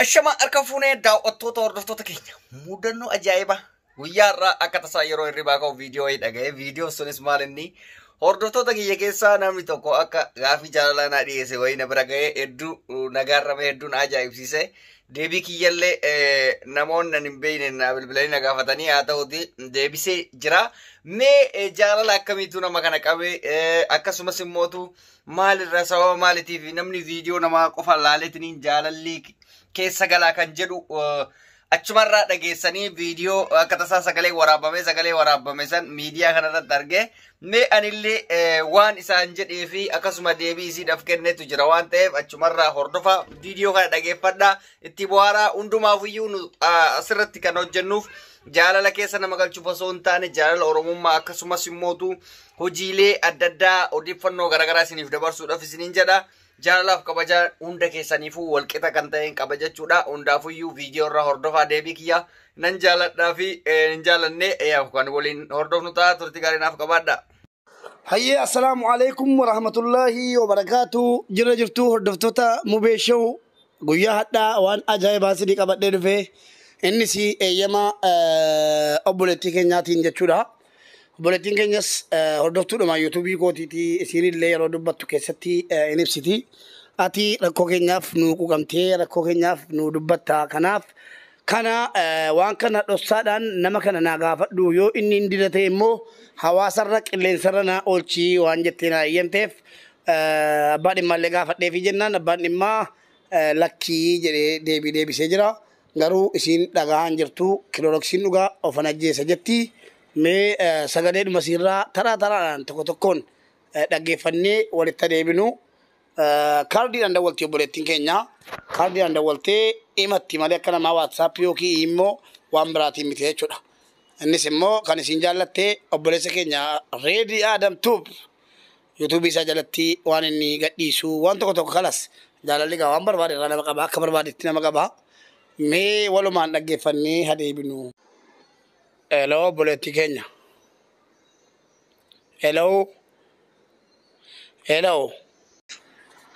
Ashama harka fuunee daawwattoota hordoftoota keenya mudannoo ajaa'ibaa guyyaa irraa akka tasaa yeroo hirribaa ka'u viidiyoo wayii dhaga'e. Viidiyoon sunis maal inni hordoftoota kiyya keessaa namni tokko akka gaafii jaalalaa naa dhiyeesse wayii na bira ga'ee hedduu nagaarrame hedduu na ajaa'ibsiise. Deebii kiyyallee namoonni nan hin beekne na bilbilanii na gaafatanii haa ta'uti deebisee jira. Mee jaalala akkamiitu nama kana qabe akkasumas immootu maalirra sababa maaliitiif namni viidiyoo namaa qofa laaleetiniin jaalalli keessa galaa kan jedhu achumarraa dhageessanii viidiyoo akka tasaa sagalee waraabame sagalee waraabame san miidiyaa kanarratti argee mee anillee waan isaan jedhee fi akkasuma deebii isiidhaaf kennetu jira waan ta'eef achumarraa hordofa viidiyoo kana dhageeffadhaa itti bu'aaraa hundumaafiyyuu asirratti kan hojjennuuf jaalala keessa nama galchuuf osoo hin taane jaalala oromummaa akkasumas immootu hojiilee adda addaa odeeffannoo garaagaraa isiniif dabarsuudhaaf isiniin jedha. Jaalalaaf kabajaa hunda keessaniifuu walqixa kan ta'een qaba jechuudha. Hundaafuyyuu viidiyoo irraa hordofaa deebii kiyya nan jaaladhaa fi hin jaalanne kan waliin hordofnu ta'a turtii gaarii naaf qabaadha. Hayyee assalaamu alaikum warahmatullaahi wabarakaatu. Jirra jirtuu hordoftoota Mubee Show guyyaa hadhaa waan ajaa'ibaa isinii qabadhee dhufe innis eeyyama obboleettii keenyaatiin jechuudha. Obboleettiin keenyas hordoftuudhuma yuutuubii kootiitii isiinillee yeroo dubbattu keessatti in ibsiti. Ati rakkoo keenyaaf nu quuqamtee rakkoo keenyaaf nu dubbatta. Kanaaf kana waan kana dhoksaadhaan nama kana naa gaafadhu yoo inni hin dida ta'e immoo hawaasarra qilleensarra naa oolchii waan jettee naa eeyyamteef abbaa dhimmaallee gaafadheefi jennaan abbaan dhimmaa lakkii jedhee deebii deebisee jira. Garuu isiin dhagahaan jirtu kilooroksiin dhugaa ofan ajjeesa jetti. Mee sagaleedhuma isiirraa taraa taraadhaan tokko tokkoon dhaggeeffannee walitti adeeminu. Kaardiidhaan dawwalti obboleettiin keenya. Kaardiidhaan dawwaltee himatti malee akka namaa waatsaappii yookiin immoo waan biraatiin miti jechuudha. Innis immoo kan isin jaallattee obboleessa keenya Reedii Aadam Tuub yuutuubii isaa jalatti waan inni gadhiisu waan tokko tokko kalas jaalalli gaa waan barbaade irraa nama qaba akka barbaadetti nama qaba. Mee walumaan dhaggeeffannee adeeminu. Hello obboleettii keenya. Hello. Hello.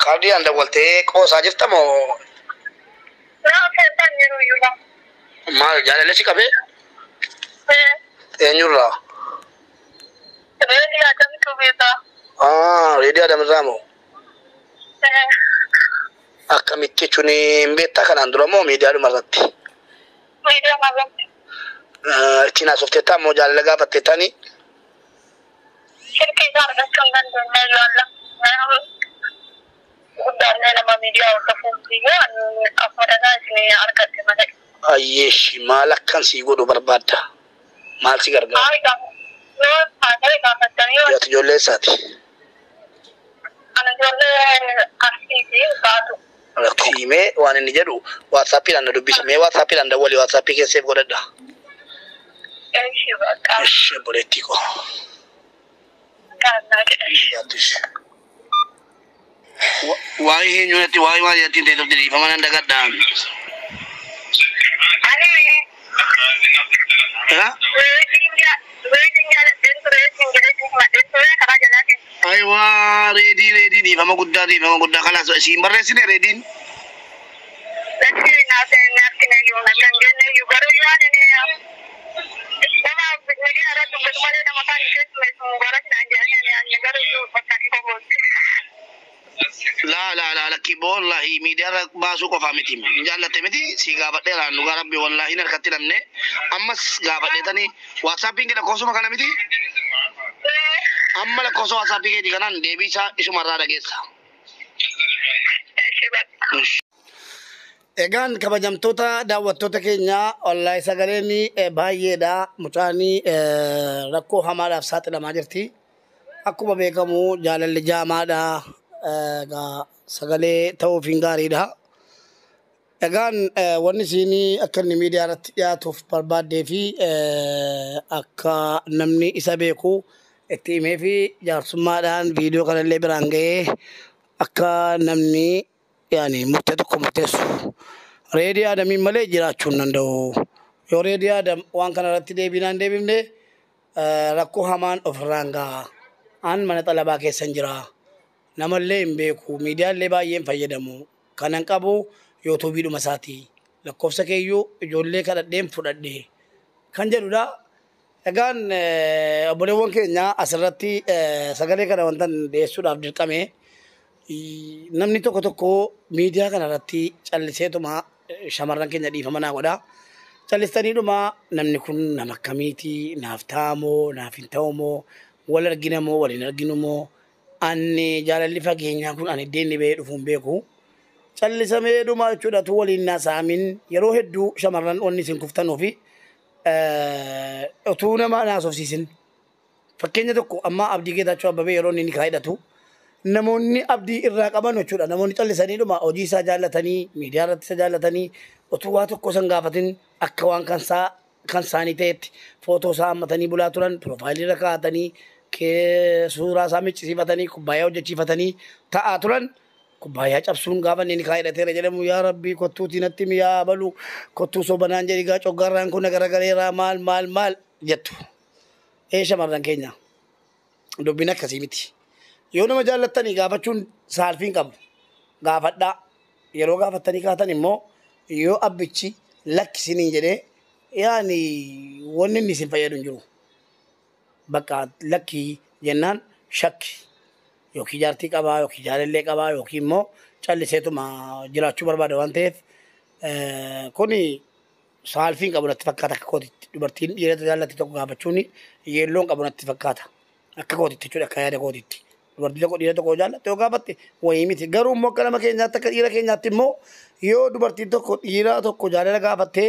Kaardiidhaan dawwaltee qoosaa jirta moo? Maal jaalalli si qabee? Eenyurraa? Reedii Adamirraa moo? Akkamitti jechuun hin beektaa kanaan dura moo miidiyaadhuma irratti? Ittiin haasofteettaa moo jaalala gaafatteettaani? Silkii isaa argachuu hin dandeenye ilaalla. Guddaallee nama miidiyaa hordofuuf biyya akkuma dhagaa isin argatte malee. Ayyeeshi maal akkan sii godhu barbaadda? Maal si gargaara? Yoo haasa'e gaafattanii yoo Ati ijoollee eessaati? Ana ijoollee Arsiiti baatu. Rakkoo waan inni jedhu waatsaappiidhaan na dubbisi. Mee waatsaappiidhaan dawwali waatsaappii keesseef godhadha. Eeshi bakka. Eshi obboleettii koo. Gaannaa jedhe. Waa'ee eenyuunatti waa'ee maal jettiin ta'e turte dhiifama nan dagadha. Ani reediin jaaladheen ture siin jedhee siin himadheen ture karaa jalaatiin. Ayiwaa reedii reedii dhiifama guddaa dhiifama guddaa kalaas isiin barreessine reediin. Lakki naaf naaf kennayyuu na kan jenneyyuu garuu yaadni nama miidiyaa irratti dubbatu malee nama kaan keessumeessu mubaarak naan jedhanii ani ani garuu iyyuu bakka ni kobooti. Laa laa laa lakki wallahi miidiyaa irra baasuu qofaa miti. Hin jaallatte miti si gaafadheera dhugaa rabbi wallahi hin harkatti hidhamne ammas gaafadheetanii waatsaappiin kee lakkoofsuma kana miti. Amma lakkoofsa waatsaappii keetii kanaan deebii isaa isumarraa dhageessa. Egaan kabajamtoota daawwattoota keenyaa wallaahi sagaleen baay'eedha. Mucaan rakkoo hamaadhaaf saaxilamaa jirti. Akkuma beekamu jaalalli jaamaadha. Egaa sagalee ta'uuf hin gaariidha. Egaan wanni isiin akka inni miidiyaa irratti dhiyaatuuf barbaaddee fi akka namni isa beeku itti himee fi jaarsummaadhaan viidiyoo kanallee biraan ga'ee akka namni yaani murtee tokko murteessu. Reedii Adamiin malee jiraachuu hin danda'u. Yoo Reedii Adam waan kana irratti deebinaan deebifne rakkoo hamaan ofirraan ga'a. An mana xalabaa keessan jira. Namallee hin beeku. Miidiyaallee baay'ee hin fayyadamu. Kanan qabu yuutuubiidhuma isaati. Lakkoofsa keeyyuu ijoollee kadhadheen fudhadhe kan jedhudha. Egaan obboleewwan keenya asirratti sagalee kana wanta dhiyeessuudhaaf dirqame namni tokko tokko miidiyaa kanarratti calliseetuma shamarran keenya dhiifama naa godha. Callistaniidhuma namni kun nama akkamiiti, naaf ta'amoo, naaf hin ta'umoo, wal arginamoo, wal hin arginumoo, ani jaalalli fageenyaa kun ani iddoo inni bahee dhufu hin beeku. Callisamee dhuma jechuudha tu waliin naasa'amin yeroo hedduu shamarran wanni isin kuftanuu fi utuu nama naasofsiisin. Fakkeenya tokko amma Abdii Geetaachoo Abbabee yeroo inni nikaa hidhatu namoonni abdii irraa qaban jechuudha. Namoonni callisanii dhuma hojii isaa jaallatanii miidiyaa irratti isa jaallatanii utuu waa tokko san gaafatin akka waan kan isaanii ta'etti footoo isaa hammatanii bulaa turan, piroofaayilii irra kaa'atanii, suuraa isaa miccisiifatanii, kubbaayyaa hojjechiifatanii ta'aa turan. Kubbaayyaa cabsuun gaafa inni nikaa hidhateera jedhamu, yaa Rabbii kottuutii natti miyaa balu, kottuu sobanaan jedhi gaa coggaarraan kun garagareeraa maal maal maal jettu. Ee shamarran keenya, dubbiin akkasii miti. Yoo nama jaallattanii gaafachuun saalfiin qabu. Gaafadhaa. Yeroo gaafattanii kaatan immoo yoo abbichi lakkisiniin jedhee yaani wanni inni isin fayyadu hin jiru. Bakka lakkii jennaan shakki. Yookiin jaartii qabaa, yookiin jaalallee qabaa, yookiin immoo calliseetuma jiraachuu barbaada waan ta'eef kuni saalfiin qabu natti fakkaata akka kootitti. Dubartiin dhiira jaallatti tokko gaafachuun yeelloon qabu natti fakkaata. Akka kootitti jechuudha, akka yaada kootitti. Dubartii tokko dhiira tokko jaallatte yoo gaafatte wayii miti. Garuu immoo akka nama keenyaatti, akka dhiira keenyaatti immoo yoo dubartiin tokko dhiira tokko jaalala gaafattee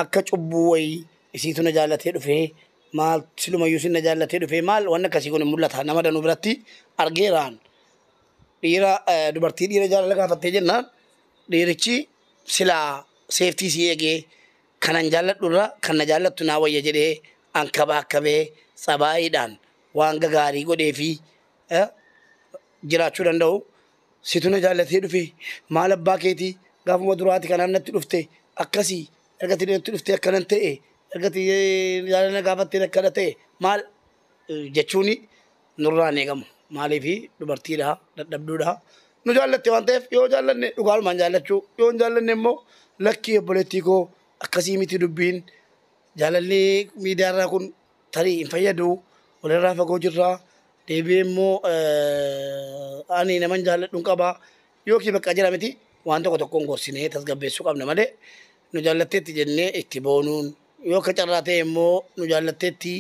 akka cubbuu wayii isiitu na jaallatee dhufee maal silumayyuu sin na jaallatee dhufee maal waan akkasii kun hin mul'ata. Nama danuu biratti argeeraan dhiira dubartii dhiira jaalala gaafattee jennaan dhiirichi silaa seeftii si eegee kanan jaalladhu irra kan na jaallattu naa wayya jedhee ankabaa akkabee tsabaayiidhaan waan gagaarii godhee fi jiraachuu danda'u. Situ na jaallatee dhufe, maal abbaa keetii gaafuma duraati kanaaf natti dhufte, akkasii erga natti dhufte akkanan ta'e, erga jaalala gaafattee akkana ta'e maal jechuun nurraan eegamu. Maaliif dubartiidha, dadhabduudha. Nu jaallatte waan ta'eef yoo jaallanne dhugaalumaan jaallachuu, yoo hin jaallanne immoo lakkii obboleettii koo akkasii miti, dubbiin jaalalli miidiyaarraa kun tarii hin fayyadu, walirraa fagoo jirraa, deebi'ee immoo ani naman jaalladhu hin qabaa yookiin bakka jira miti waan tokko tokkoon gorsinee tasgabbeessuu qabna malee nu jaallatteetti jennee itti boonuun, yoo akka carraa ta'e immoo nu jaallatteetti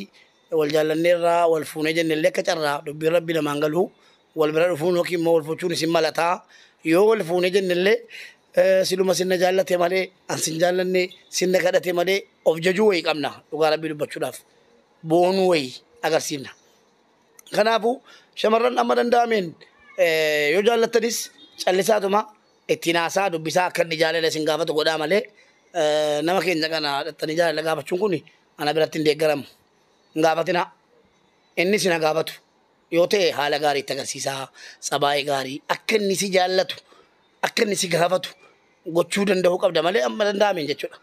wal jaallanneerraa wal fuunee jennellee akka carraa dubbiin rabbi namaan galu wal bira dhufuun yookiin immoo wal fuuchuun isin malataa, yoo wal fuunee jennellee siluma sinna jaallate malee an sin jaallanne, sinna kadhate malee of jajuu wayii qabna, dhugaa rabbii dubbachuudhaaf boonuu wayii agarsiifna. Kanaafuu shamarran amma danda'ameen yoo jaallattanis callisaatuma ittiin haasaa dubbisaa akka inni jaalala isin gaafatu godhaa malee nama keenya kana dhattanii jaalala gaafachuun kun ana biratti hin deeggaramu. Hin gaafatinaa. Inni isin gaafatu yoo ta'e haala gaariitti agarsiisaa, tsabaayii gaarii akka inni si jaallatu akka inni si gaafatu gochuu danda'uu qabda malee amma danda'ameen jechuudha.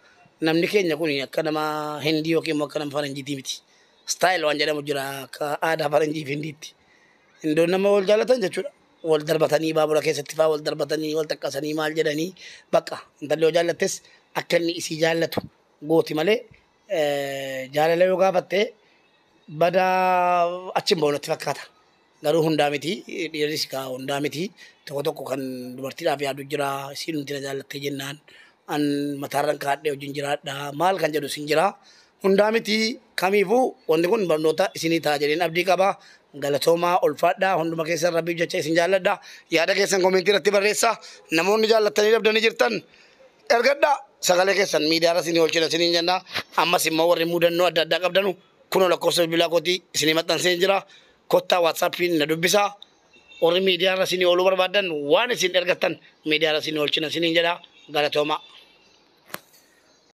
Namni keenya kun akka nama Hindii yookiin immoo akka nama Faranjiitii miti. Style waan jedhamu jira akka aadaa Faranjii fi Hindiitti. Indoon nama wal jaallatan jechuudha. Wal darbatanii baabura keessatti fa'aa wal darbatanii wal xaqqasanii maal jedhanii bakka intalli yoo jaallattes akka inni isii jaallatu gooti malee jaalala yoo gaafatte badaa achi hin bahu natti fakkaata. Garuu hundaa miti, dhiirris kaa hundaa miti, tokko tokko kan dubartiidhaaf yaadu jira, isiin nuti na jaallattee jennaan an mataarran kaadhee wajjin jiraadha maal kan jedhu sin jira. Hundaa miti, kamiifuu wanti kun barnoota isinii ta'a jedheen abdii qaba. Galatoomaa, ulfaadhaa, hunduma keessan rabbiif jecha isin jaalladha. Yaada keessan komentii irratti barreessaa. Namoonni jaallattanii dhabdanii jirtan ergadhaa, sagalee keessan miidiyaa irra isinii oolchina isiniin jenna. Ammas immoo warri mudannoo adda addaa qabdanu kunoo lakkoofsa bilbilaa kootii isinii maxxansee jira. Kottaa waatsaappiin na dubbisaa. Warri miidiyaa irra isinii ooluu barbaadan waan isin ergattan miidiyaa irra isinii oolchina isiniin jedha. Galatoomaa.